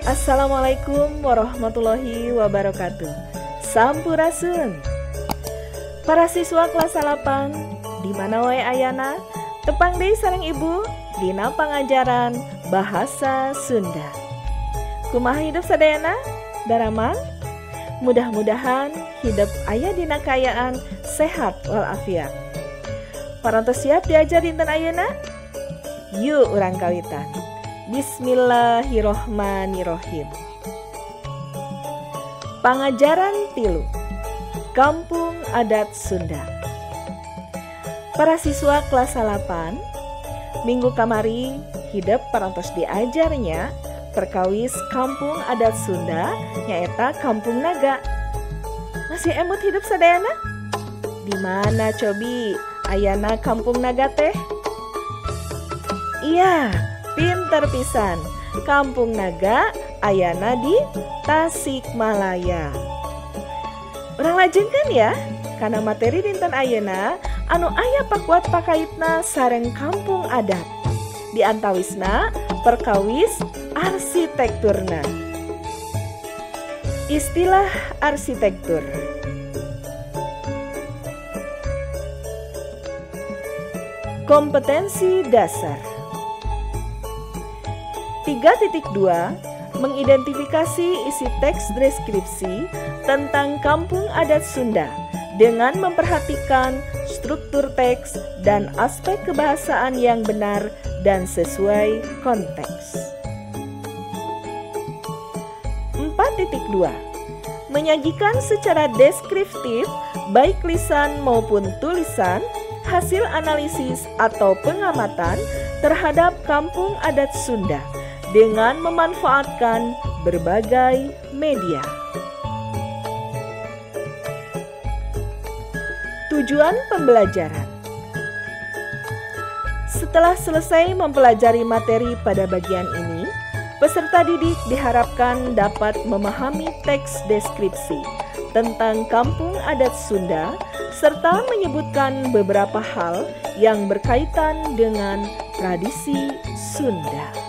Assalamualaikum warahmatullahi wabarakatuh. Sampurasun. Para siswa kelas 8 di mana wae ayana, tepang deui sareng ibu dina pangajaran bahasa Sunda. Kumaha hidup sadayana? Daramang? Mudah-mudahan hidup aya dina kaayaan sehat walafiat. Parantos siap diajar dinten ayeuna? Yuk urang kawitan. Bismillahirrohmanirrohim. Pangajaran 3, Kampung Adat Sunda. Para siswa kelas 8, minggu kamari hidep parantos diajarnya perkawis Kampung Adat Sunda nyaeta Kampung Naga. Masih emut hidup sadayana? Di mana cobi ayana Kampung Naga teh? Iya, pinter pisan. Kampung Naga ayana di Tasikmalaya. Urang lajengkeun ya, karena materi dinten ayeuna anu aya pakuat pakaitna sareng kampung adat. Di antawisna perkawis arsitekturna. Istilah arsitektur. Kompetensi dasar. 3.2 mengidentifikasi isi teks deskripsi tentang kampung adat Sunda dengan memperhatikan struktur teks dan aspek kebahasaan yang benar dan sesuai konteks. 4.2 menyajikan secara deskriptif baik lisan maupun tulisan hasil analisis atau pengamatan terhadap kampung adat Sunda dengan memanfaatkan berbagai media. Tujuan pembelajaran. Setelah selesai mempelajari materi pada bagian ini, peserta didik diharapkan dapat memahami teks deskripsi tentang kampung adat Sunda serta menyebutkan beberapa hal yang berkaitan dengan tradisi Sunda.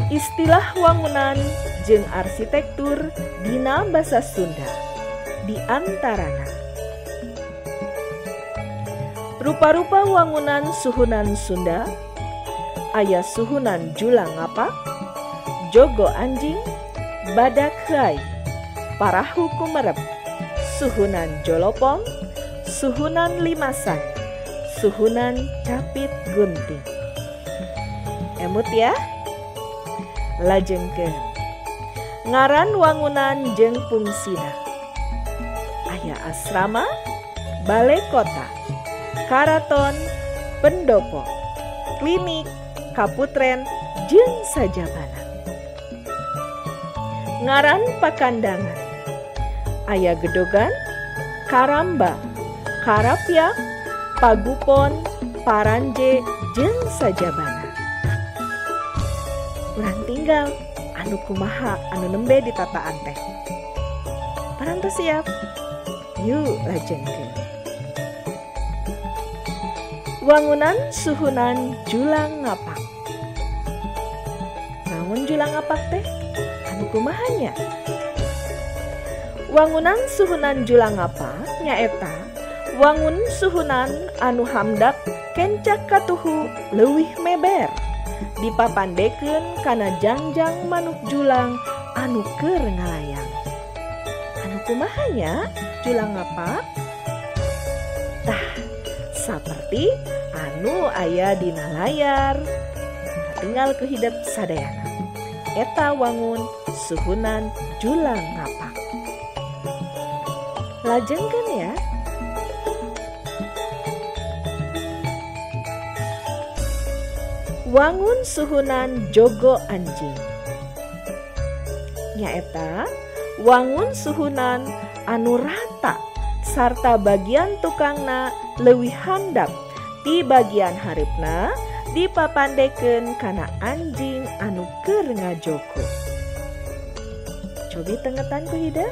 Istilah wangunan jeung arsitektur dina basa Sunda di antarana rupa-rupa wangunan suhunan Sunda aya suhunan julang ngapak, jogo anjing, badak heai, parahu kumerep, suhunan jolopong, suhunan limasan, suhunan capit gunting. Emut ya. Lajengkeun ngaran wangunan jeung fungsina. Aya asrama, balai kota, karaton, pendopo, klinik, kaputren, jeung sajabana. Ngaran pakandangan aya gedogan, karamba, karapyak, pagupon, paranje, jeung sajabana. Urang tinggal anu kumaha anu nembe ditataan teh. Parantos siap? Yuk lajengkeun. Wangunan suhunan julang ngapak. Naon julang ngapak teh? Anu kumahanya? Wangunan suhunan julang ngapak nyaeta wangun suhunan anu hamdak kencak katuhu leuwih meber. Dipapandekeun kana jangjang manuk julang anu keur ngalayang. Anu kumahanya julang ngapak? Tah, saperti anu aya dina layar. Katinggal ku hidep sadayana. Eta wangun suhunan julang ngapak. Lajengkeun ya. Wangun suhunan jogo anjing nyaeta wangun suhunan anu rata sarta bagian tukangna leuwih handap ti bagian hareupna dipapandekeun kana anjing anu keur ngajogo. Cobi tengetan ku hidep.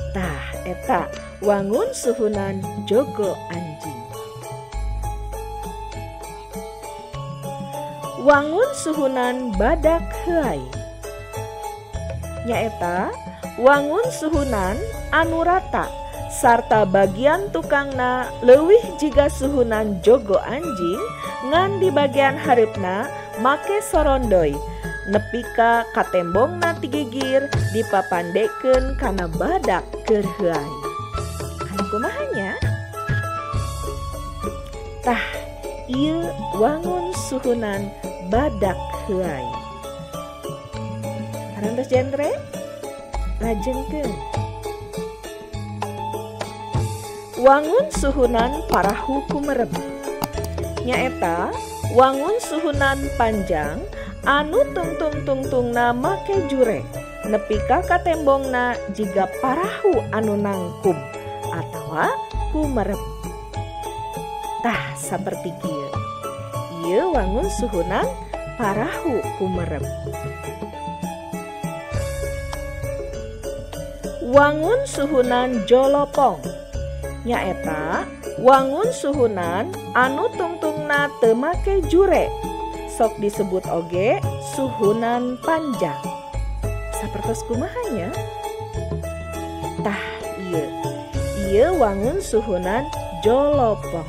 Tah eta wangun suhunan jogo anjing. Wangun suhunan badak heuay. Nyaeta wangun suhunan anu rata sarta bagian tukangna leuwih jiga suhunan jogo anjing ngan di bagian hareupna make sorondoy nepi ka katembongna tigigir dipapandekeun kana badak keur heuay. Anu kumaha nya? Tah, ieu wangun suhunan badak heuay. Parantos genre? Lajengkeun. Wangun suhunan parahu kumerep. Nyaeta wangun suhunan panjang anu tungtung-tungtungna make jure nepi ka katembongna jiga parahu anu nangkub atawa kumerep. Tah saperti kieu. Ieu wangun suhunan parahu kumerep. Wangun suhunan jolopong. Nyaeta wangun suhunan anu tungtungna teu make jure. Sok disebut oge suhunan panjang. Sapertos kumaha nya? Tah ieu. Ieu wangun suhunan jolopong.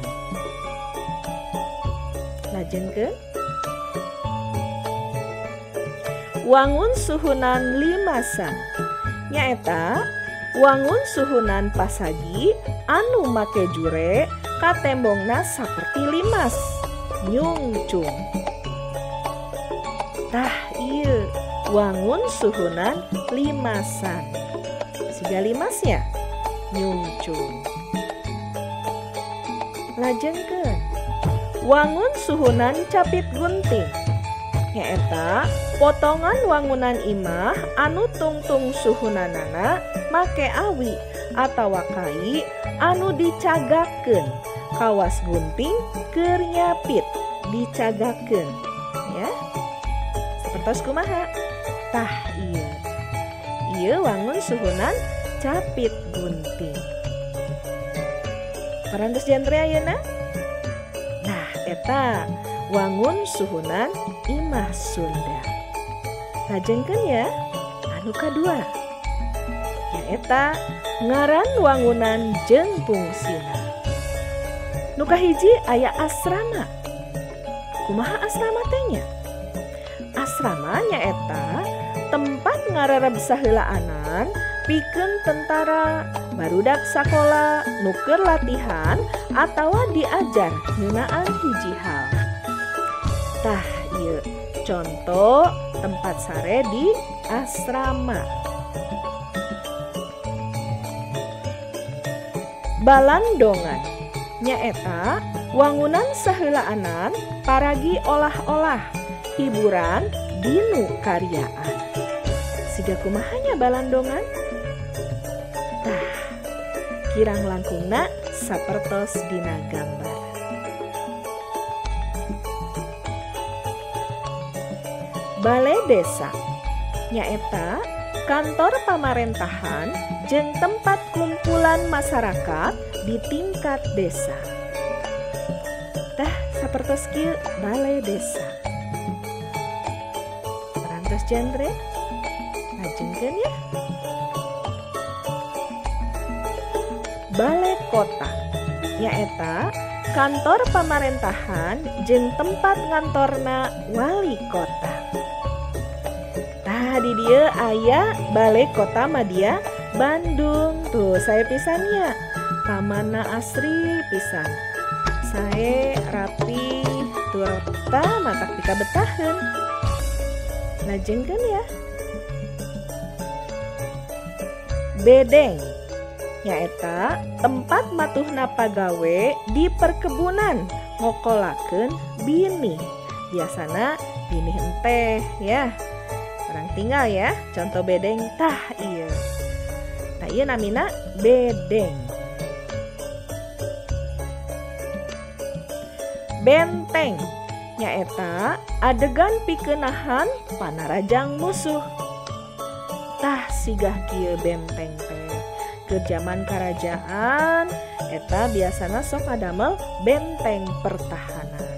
Lajengkeun. Wangun suhunan limasan. Nyaeta wangun suhunan pasagi anu make jure katembongna saperti limas nyungcung. Tah ieu wangun suhunan limasan. Siga limasnya nyungcung. Lajengkeun. Wangun suhunan capit gunting. Nyaeta potongan wangunan imah anu tungtung suhunanana make awi atawa kai anu dicagakeun kawas gunting keur nyapit dicagakeun ya. Sapertos kumaha? Tah ieu. Ieu wangun suhunan capit gunting. Parantos genre ayeuna? Nah, eta wangun suhunan imah Sunda. Lajengkeun ya, anu kadua. Nyaeta ngaran wangunan jeung fungsina. Nu kahiji aya asrama. Kumaha asrama teh nya? Asrama nyaeta tempat ngarareb saheulaanan pikeun tentara, barudak sakola, nu keur latihan atawa diajar ngeunaan hiji hal. Tah ieu contoh tempat sare di asrama. Balandongan nyaeta wangunan saheulaanan paragi olah-olah hiburan dinu karyaan. Siga kumaha nya balandongan? Tah, kirang langkungna sapertos dina gambar. Balai desa nyaeta kantor pamarentahan jeung tempat kumpulan masyarakat di tingkat desa. Tah sapertos kieu balai desa. Parantos genre? Lajengkeun ya. Balai kota nyaeta kantor pamarentahan jeung tempat ngantorna wali kota. Tah di dieu aya Balai Kota Madya Bandung. Tuh sae pisannya. Tamanna asri pisan. Sae rapi turta matak pikabetaheun. Lajengkeun ya. Bedeng nyaeta tempat matuhna pagawe di perkebunan ngokolakeun binih. Biasana binih enteh ya. Orang tinggal ya, contoh bedeng tah ieu. Tah ieu namina bedeng. Benteng nyaeta adegan pikeun nahan panarajang musuh. Tah sigah kieu benteng teh. Keur jaman karajaan eta biasana sok ngadamel benteng pertahanan.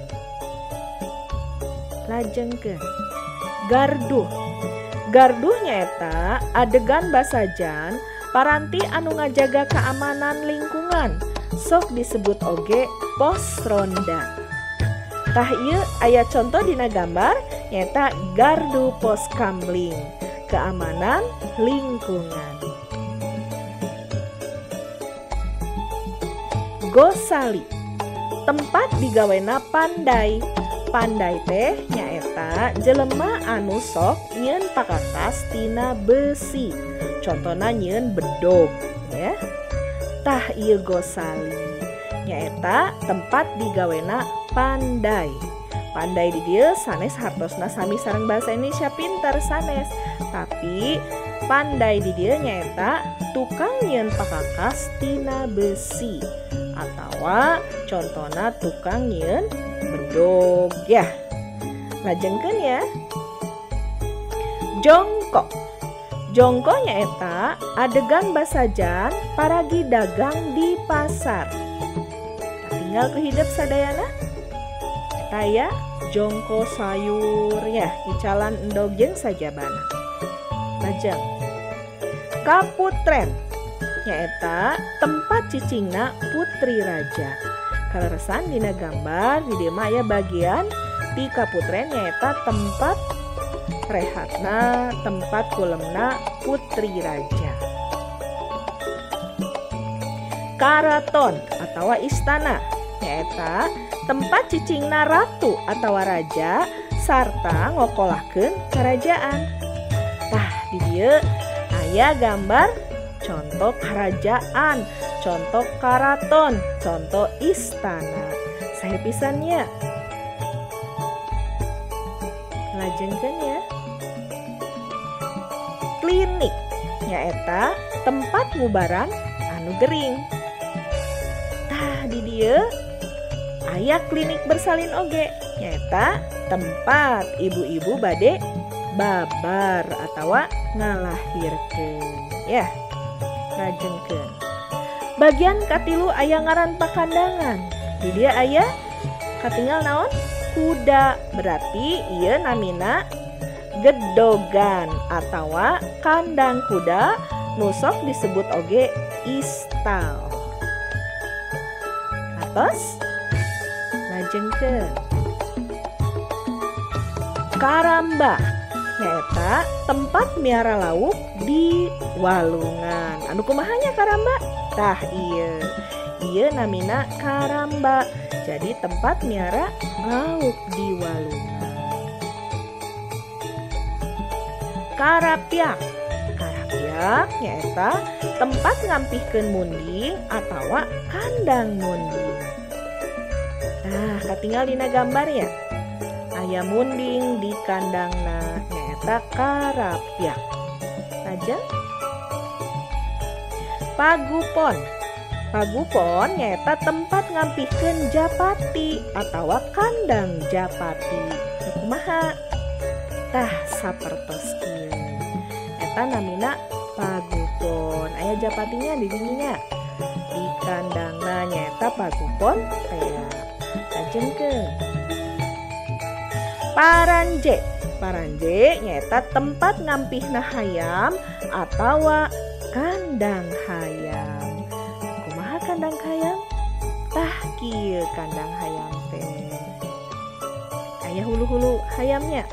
Lajengkeun garduh. Garduh nyaeta adegan basajan paranti anu ngajaga keamanan lingkungan, sok disebut oge pos ronda. Tah ieu aya contoh dina gambar nyaeta gardu pos kamling, keamanan lingkungan. Gosali, tempat digawena pandai. Pandai teh nyaeta jelema anu sok nyieun pakakas tina besi. Contona nyieun bedog ya. Tah ieu gosali nyaeta tempat digawena pandai. Pandai di dieu sanes hartosna sami sareng bahasa Indonesia pinter sanes, tapi pandai di dieu nyaeta tukang nyieun pakakas tina besi atawa contona tukang nyieun bedog ya. Lajengkeun ya. Jongkok. Jongko nyaeta adegan basajan paragi dagang di pasar. Tinggal kehidep sadayana. Eta ya jongko sayur ya, icalan endog jeung sajabana. Lajeng kaputren nyaeta tempat cicingna putri raja. Kaleresan dina gambar di dieu mah aya bagian di kaputren nyaeta tempat rehatna, tempat kulemna putri raja. Karaton atawa istana nyaeta tempat cicingna ratu atawa raja sarta ngokolahkeun kerajaan. Tah di dieu aya gambar contoh kerajaan, contoh karaton, contoh istana. Sae pisan nya. Lajengkeun ya. Klinik nyaeta tempat ngubaran anu gering. Tah di dieu aya klinik bersalin oge, nyaeta tempat ibu-ibu bade babar atawa ngalahirkeun ya. Lajengkeun. Bagian katilu aya ngaran pakandangan. Di dieu aya katinggal naon? Kuda. Berarti ieu namina gedogan atawa kandang kuda nu sok disebut oge istal. Atos? Lajengkeun. Karamba nyaeta tempat miara lauk di walungan. Anu kumahanya karamba? Tah ieu. Ieu namina karamba. Jadi tempat miara lauk di walungan. Karapyak. Karapyak nyaeta tempat ngampihkeun munding atawa kandang munding. Nah, katinggal dina gambar ya. Aya munding di kandangna nyaeta karapyak. Lajeng pagupon. Pagupon nyaeta tempat ngampihkeun japati atawa kandang japati. Kumaha? Tah sapertos kieu. Eta namina pagupon. Aya japatinya di dinya. Di kandangna nyaeta pagupon teh. Lajengkeun paranje. Paranje nyaeta tempat ngampihna hayam atawa kandang hayam. Kumaha kandang hayam? Tah kieu kandang hayam teh. Aya hulu-hulu hayamnya.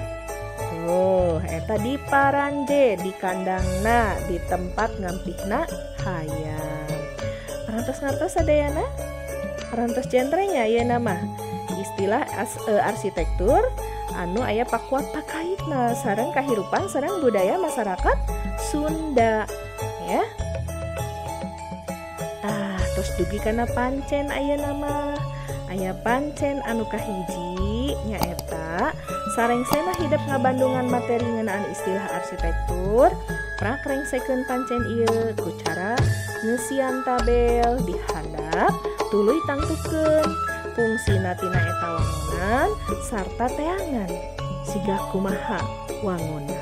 Tuh, eta di paranje, di kandangna, di tempat ngampihna hayam. Parantos ngartos sadayana? Parantos jentrenya ieu nama. Istilah arsitektur anu aya pakuat pakaitna sareng kahirupan sareng budaya masyarakat Sunda ya. Tah, terus dugi kana pancen ayeuna mah. Aya pancen anu kahiji nyaeta sarengsena hidep ngabandungan materi ngeunaan istilah arsitektur, prakrengsekeun pancen ieu ku cara ngeusian tabel di handap tuluy tangtukeun fungsina tina eta wangunan sarta teangan siga kumaha wanguna.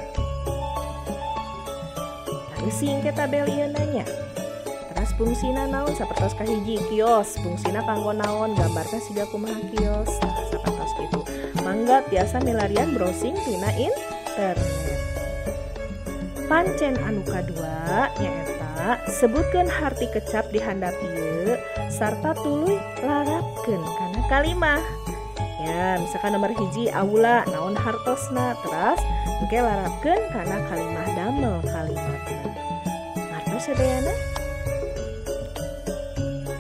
Tah engke tabel ieu nanya. Teras fungsina naon sapertos kahiji kios, fungsina kanggo naon, gambarna siga kumaha kios, sapertos kitu. Mangga Mangga tiasa milarian browsing tina internet. Pancen anu kadua nyaeta sebutkeun harti kecap di handap ieu sarta tuluy larapkeun kana kalimah. Ya, misalkan nomor 1 aula naon hartosna, teras engke larapkeun kana kalimah damel kalimatna. Ngartos sadayana?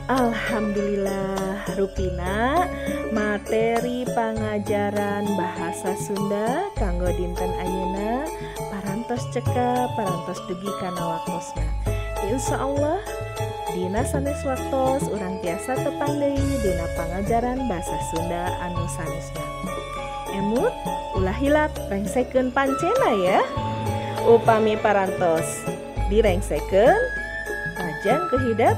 Alhamdulillah rupina materi pangajaran bahasa Sunda kanggo dinten ayeuna parantos cekap, parantos dugi kana waktosna. Insyaallah dina sanes waktos urang tiasa tepang deui dina pangajaran bahasa Sunda anu sanesna. Emut ulah hilap rengsekeun pancena ya. Upami parantos direngsekeun lajeng kehidap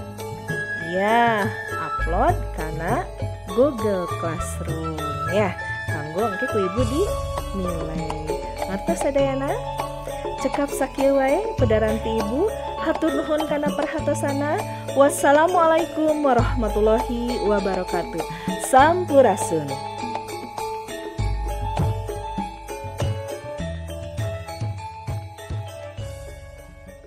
ya upload kana Google Classroom ya kanggo engke ku ibu dinilai. Ngartos sadayana? Cekap sakieu wae pedaran ti ibu. Hatur nuhun kana perhatosana. Wassalamualaikum warahmatullahi wabarakatuh. Sampurasun.